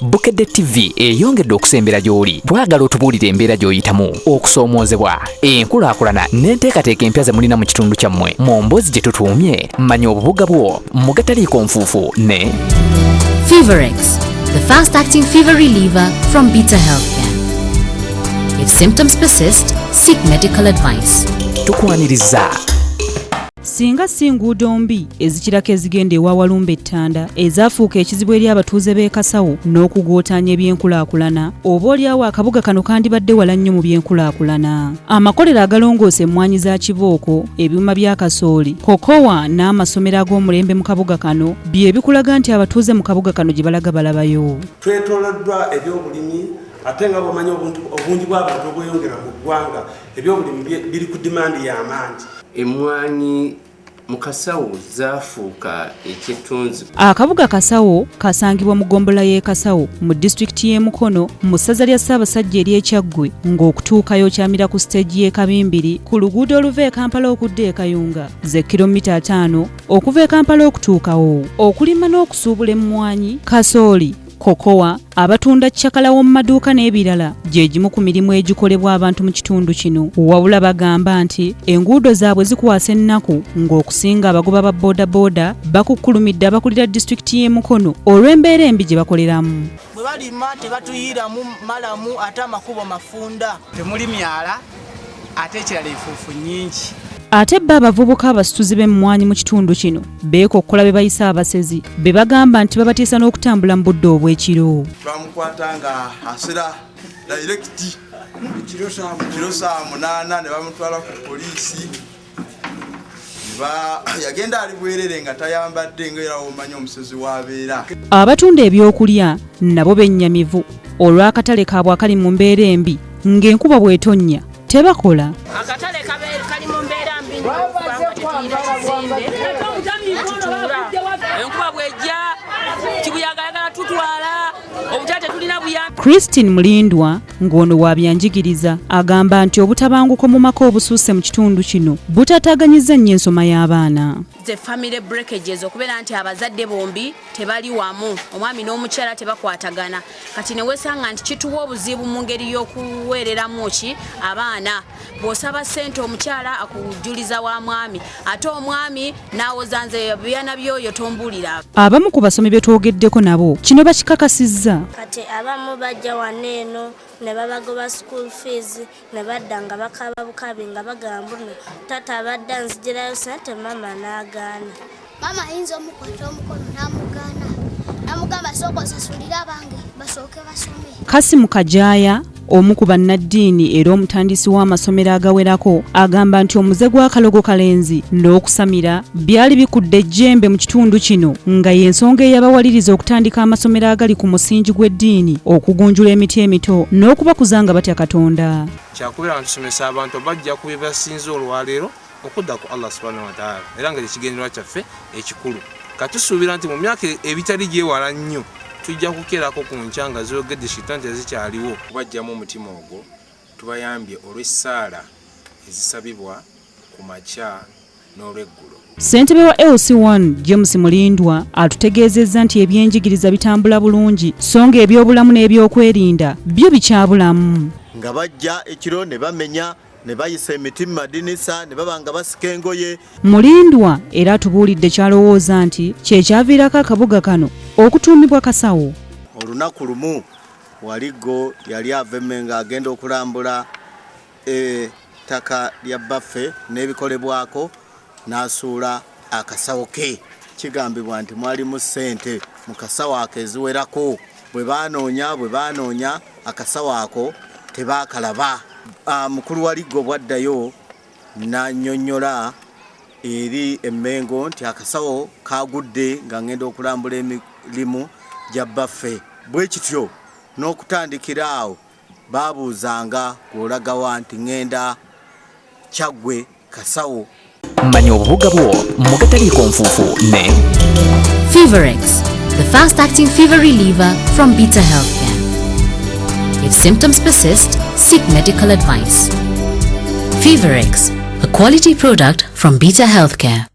Bukedde TV eyongedde okusembera gy'oli. Twagala otubuulire embeera gy'oyitamu, okusoomoozebwa, enkulaakulana n'enteekateeka empya ze mulina mu kitundu kyammwe mu mboozi gye tutuumye Manya Obubuga Bwo mu Gataliiko Nfuufu ne Feverex, the fast-acting fever reliever from Beta Healthcare. If symptoms persist, seek medical advice. Tukwaniriza. Singa si nguudo mbi ezikirako ezigenda ewa Walumbe Ettanda ezaafuuka ekizibu eri abatuuze b'e Kasawo n'okugootaanya ebyenkulaakulana, oba olyawo akabuga kano kandibadde wala nnyo mu byenkulaakulana. Amakolero agalongoosa emmwanyi za kibooko, ebyuma bya kasooli, kokowa n'amasomero ag'omulembe mu kabuga kano bye bikulaga nti abatuuze mu kabuga kano gye balaga balabayo. Twetooloddwa ebyobulimi, ate nga bwomanyi obungi bw'abantu obweyongera mu ggwanga, ebyobulimi biri ku demand y'amaanyi. Emmwanyi mu Kasawo zaafuuka ekyettunzi. Akabuga Kasawo kasangibwa mu ggombolola y'e Kasawo mu disitulikiti y'e Mukono mu ssaza lya Ssaabasajja ery'e Kyaggwe, ng'okutuukayo okyamira ku siteegi y'e Kabimbiri ku luguudo oluva e Kampala okudda e Kayunga, ze kilomita 50 okuva e Kampala okutuukawo. Okulima n'okusuubula emmwanyi, kasooli, kokowa, abatunda cakala w'omu maduuka n'ebirala gye gimu ku mirimu egikolebwa abantu mu kitundu kino. Wabula bagamba nti enguudo zaabwe zikwasa ennaku, ng'okusinga abagoba ba boodabooda bakukkulumidde abakulira disitulikiti y'e Mukono olw'embeera embi gye bakoleramu. Bwe balima tebatuyiramu malamu, ate amakubo mafunda. Temuli myala, ate ekirala enfuufu nnyingi. Ate bo abavubuka abasituzi b'emmwanyi mu kitundu kino beekokkola be bayise abasezi be bagamba nti babatiisa n'okutambula mu budde obw'ekiro. Bamukwata nga asera direct kiro saa 8 ne bamutwala ku poliisi. Yagenda ali bwerere nga tayambadde, nga era womanyi omusezi w'abeera. Abatunda ebyokulya nabo bennyamivu olw'akatale kaabwe akali mu mbeera embi, ng'enkuba bw'etonnya tebakola. Akatale kali mu mbeera mbi nnyo kubanga tetulina kizimbe tutuula. Enkuba bw'ejja kibuyagayagala, tutwala obutale, tetulina buyambi. Christine Mulindwa, ng'ono wa byanjigiriza, agamba nti obutabanguko mu maka obususse mu kitundu kino butataaganyizza nnyo ensoma y'abaana. Ze family breakages, okubeera nti abazadde bombi tebali wamu, omwami n'omukyala tebakwatagana. Kati ne weesanga nti kituwa obuzibu mu ngeri y'okuweereramu ki abaana. Bw'osaba ssente omukyala akujuliza wa mwami, ate omwami n'awoza nze byana byoyo tombuulira. Abamu ku basomi be twogeddeko nabo kino bakikakasizza. Kati abamu bajja wano eno ne babagoba school fees, ne badda nga bakaaba bukabi nga bagamba no taata abadde anzigirayo sente, maama n'agaana. Maama ayinza omukwata omukono n'amugaana, n'amugamba sooka osasulire abange basooke basome. Kasimu Kajaaya, omu ku bannaddiini era omutandisi w'amasomero agawerako, agamba nti omuze gw'akalogo kalenzi n'okusamira byali bikudde ejjembe mu kitundu kino, nga y'ensonga eyabawaliriza okutandika amasomero agali ku musingi gw'eddiini okugunjula emiti emito n'okubakuza nga batya Katonda. Kyakubeera nga tusomesa abantu bajja ku bye basinze olwaleero okudda ku Allah subhanahu wataala, era nga kyekigendererwa kyaffe ekikulu. Katusuubira nti mu myaka ebitali gyewala nnyo tujja kukeerako ku nkya nga zoogedde shitaani tezikyaliwo. Kubajjamu omutima ogwo tubayambye olw'essaala ezisabibwa ku makya n'olweggulo. Ssentebe wa LC1 James Mulindwa atutegeezezza nti ebyenjigiriza bitambula bulungi, so nga ebyobulamu n'ebyokwerinda byo bikyabulamu. Nga bajja ekiro ne bamenya ne bayisa emiti mu madinisa ne baba nga basika engoye. Mulindwa era atubuulidde ky'alowooza nti kye kyaviirako akabuga kano okutuumibwa Kasawo. Olunaku lumu Waliggo yali ava Emmengo agenda okulambula ettaka lya bbaffe n'ebikolebwako, n'asuula akasawo ke. Kigambibwa nti mwalimu ssente mu kasawo ako eziwerako. Bwe baanoonya, bwe baanoonya akasawo ako tebaakalaba. Mukulu Waliggo bw'addayo n'annyonnyola eri Emmengo nti akasawo kagudde nga ngenda okulambula emirimu gya bbaffe. Bwe kityo n'okutandikira awo baabuuzanga gw'olagawa nti ŋŋenda Kyaggwe Kasawo. Manya obubuga bwo mu gataliiko nfuufu ne Feverex, the fast-acting fever reliever from Beta Healthcare. If symptoms persist, seek medical advice. Feverex, a quality product from Beta Healthcare.